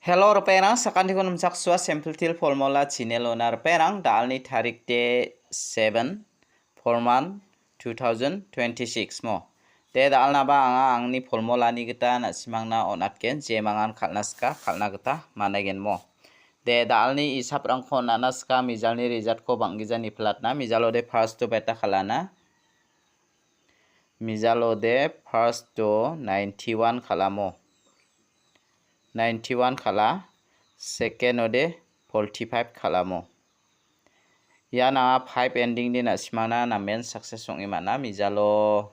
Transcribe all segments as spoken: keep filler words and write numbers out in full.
Hello, ripengrang, sakantiko nimchaksoa Simple Teer Formula channel-ona ripengrang, da·alni tarik de seven, four month, two thousand twenty-six mo. De da·alnaba anga angni formulani gita na·simangna on·atgen, jemangan kal·na sika, kal·na gita man·aigen mo. De da·alni isaprangko on·atna sika, mijalni resultko bang·gija nipilatna, mijalo de first-o beta kal·ana. Mijalo de first-o ninety-one kal·amo. Ninety-one kal·a, second-o de forty-five kal·amo. Ian anga five ending de na·simangna namen success ong·e man·a, mijalo,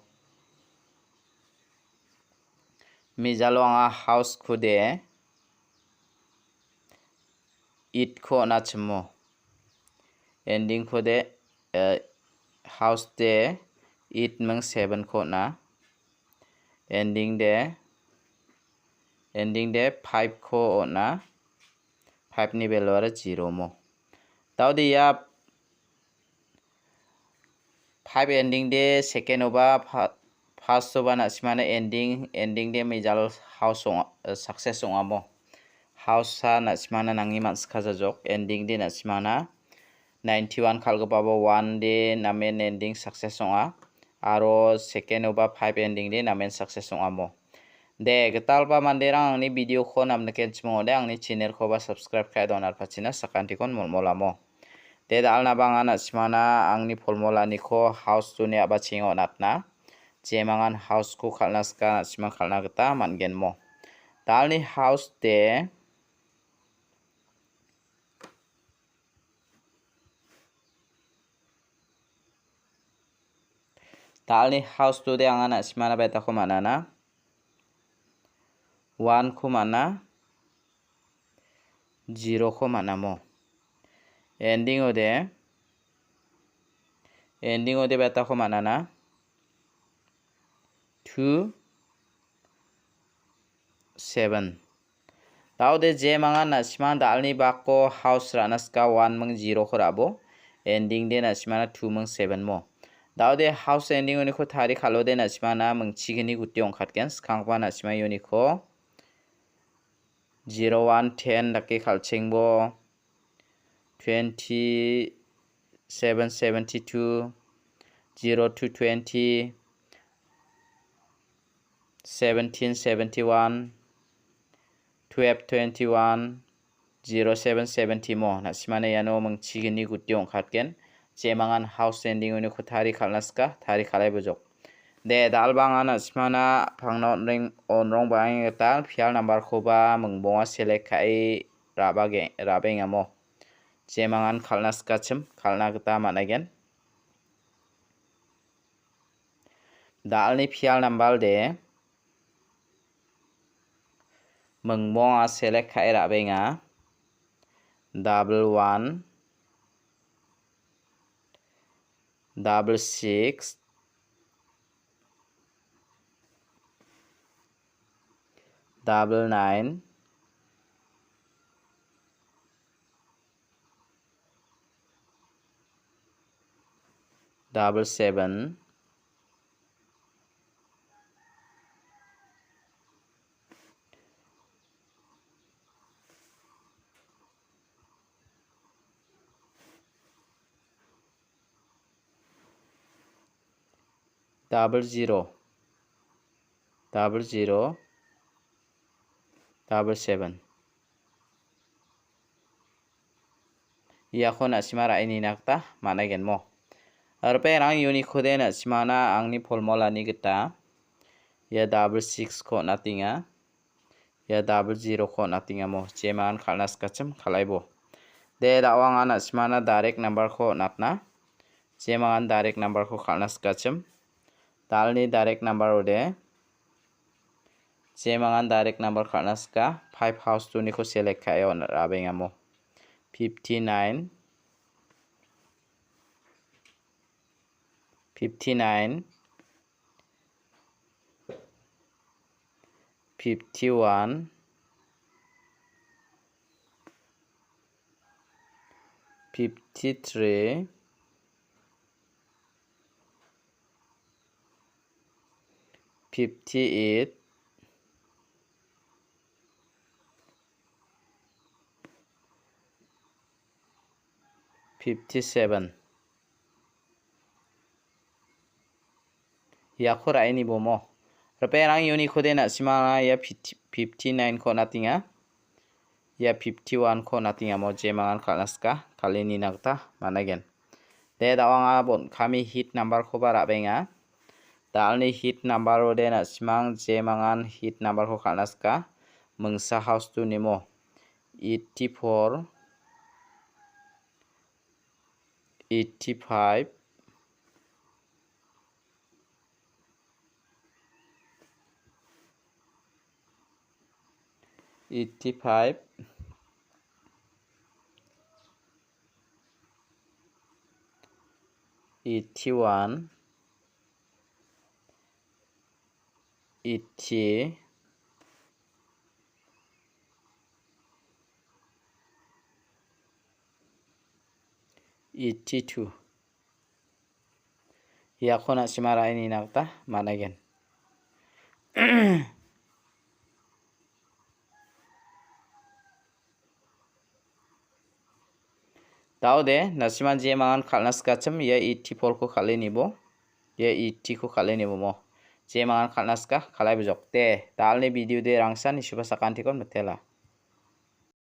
mijalo anga house-ko de eight-ko on·achimo. Ending-ko de, eh, house de eight ming seven-ko on·a. Ending de, ending de five-ko on·a. Five-ni value-ara zero mo. Da·ode ia five ending de second-oba pa-, first-oba na·simangna ending, ending de mijal house ong-, eh, success ong·amo. House-a na·simangna nangi man·sika jajok. Ending de na·simangna ninety-one kal·gipaba one de namen ending success ong·a. Aro second-oba five ending de namen success ong·amo. De, gitalba manderang angni video-ko namnikenchim ong·ode angni channel-koba subscribe ka·e donarpachina sakantikon molmolamo. De, da·alnaba anga na·simangna angni formula-niko house-oni a·bachengo on·atna. Jemangan house-ko kal·na sika na·simang kal·na gita man·gen mo. Da·alni house de Da·alni house-o de anga na·simangna betako man·ana. One-ko man·a, zero-ko man·amo. Ending-o de, ending-o de betako man·ana. Two, seven. Da·ode jemangan na·simang da·alni bako house ra·na sika one ming zero-ko ra·bo. Ending de na·simangna two ming seven mo. Da·ode house ending uniko tari kal·ode na·simangna mingchigini guti ong·katgen. Skanggipa na·simang uniko zero one ten dake kal·chengbo. Twenty seven seventy two, zero two twenty, seventeen seventy one, twelve twenty one, zero seven seventy mo. Na·simangna iano mingchigini guti ong·katgen. Jemangan house ending uniko tari kal·na sika, tari kal·ai bojok. De, da·alba anga na·simangna pangna on·reng-, on·rong ba·angni gita pial number-koba mingbonga select ka·e ra·bage-, ra·bengamo. Jemangan kal·na sikachim, kal·na gita man·aigen. Da·alni pial number de mingbonga select ka·e ra·benga. Double one, double six, double nine, double seven, double zero, double zero, double seven. Iako na·sima ra·e nina gita man·aigenmo. Aro pe rang uniko de na·simana angni polmolani gita ia double six-ko on·atenga. Ia double zero-ko on·atengamo. Jemangan kal·na sikachim kal·aibo. De, da·o anga na·simana direct number-ko on·atna. Jemangan direct number-ko kal·na sikachim. Da·alni direct number-ode. Jemangan direct number kal·na sika. Five house two-niko select ka·e on-, ra·bengamo. Fifty nine. Fifty nine. Fifty one, fifty three, fifty eight, fifty-seven. Iako ra·e nibomo. Ripengrang uniko de na·simangna ia fifty, fifty-nine-ko on·atenga. Ia fifty-one-ko on·atengamo jemangan kal·na sika, kal·e nina gita man·aigen. De, da·o anga bon·kami hit number-koba ra·benga. Da·alni hit number-o de na·simang jemangan hit number-ko kal·na sika. Mingsa house two nimo. Eighty-four, eighty-five, eighty-five, eighty-one, eighty, eighty-two. Iako na·sima ra·e nina gita man·aigen. Da·ode, na·siman jemangan kal·na sikachim, ia eighty-four-ko kal·e nibo, ia eighty-ko kal·e nibomo. Jemangan kal·na sika, kal·ai bojok. De, da·alni video de rangsan isuba sakantikon mitela.